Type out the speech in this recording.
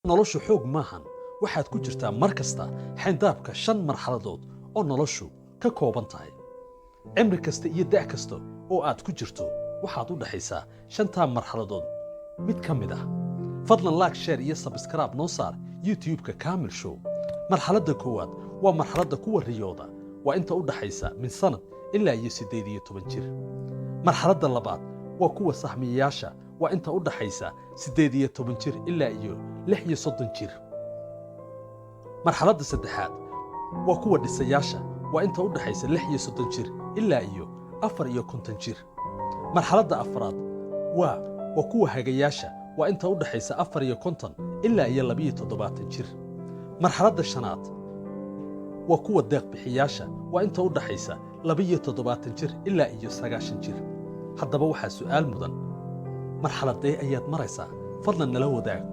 Noloshu xoog maahan. Waxaad ku jirtaa mar kasta xayndaabka shan marxaladood oo noloshu ka kooban tahay. Cimri kasta iyo da' kasta oo aad ku jirto, waxaad u dhaxaysaa shantaa marxaladood mid ka mid ah. Fadlan like, share iyo subscribe noo saar YouTube-ka Kamil Show. Marxaladda koowaad waa marxaladda kuwa riyooda. Waa inta u dhaxaysa min sanad ilaa iyo 18 jir. Marxaladda labaad waa kuwa sahmiyayaasha. Waa inta u dhaxaysa 18 jir ilaa iyo 36 jir. Marxaladda saddexaad waa kuwa dhisayaasha. Waa inta u dhaxaysa 36 jir ilaa iyo 54 jir. Marxaladda afraad waa kuwa hagayaasha. Waa inta u dhaxaysa 54 ilaa iyo 72 jir. Marxaladda shanaad waa kuwa deeq bixiyaasha. Waa inta u dhaxaysa 72 jir ilaa iyo 90 jir. Haddaba waxaa su'aal mudan: marxaladee ayaad maraysaa? Fadlan nala wadaag.